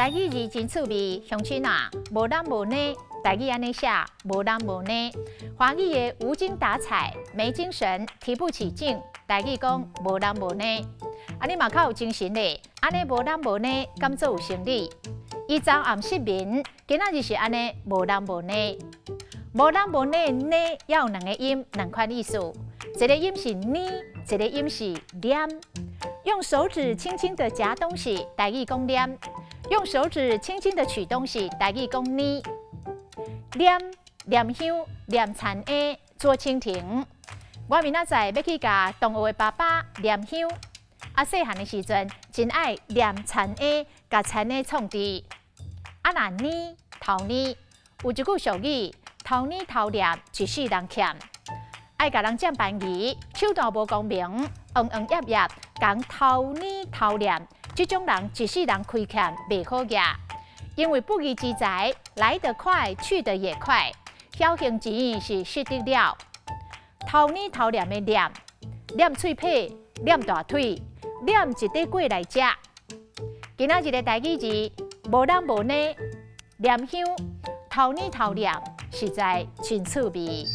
台語字真趣味，鄉親啊，無攕無捏，台語按呢寫，無攕無捏。華語的無精打采、沒精神、提不起勁，台語講無攕無捏。啊，你嘛較有精神咧，按呢無攕無捏，敢做有生理？伊昨暗失眠，今仔日是按呢無攕無捏。無攕無捏捏猶有兩个音，兩款意思。一个音是捏，一个音是拈。用手指輕輕的夾東西，台語講拈；用手指輕輕的取東西，台語講捏。拈念香，念田鶯，捉蜻蜓。我明仔載欲去共同學的爸爸念香。啊，細漢的時陣真愛念田鶯，共田鶯創治。啊，若捏偷捏，有一句俗語：偷捏偷念，一世人欠。愛共人佔便宜，手段無光明，營營業業，共偷捏偷念，這種人一世人虧欠袂好額。因為不義之財來得快，去得也快。僥倖錢是失得了。偷捏偷念的念，念喙䫌，念大腿，念一塊粿來食。今仔日的台語字，無攕無捏，念香，偷捏偷念，實在真趣味。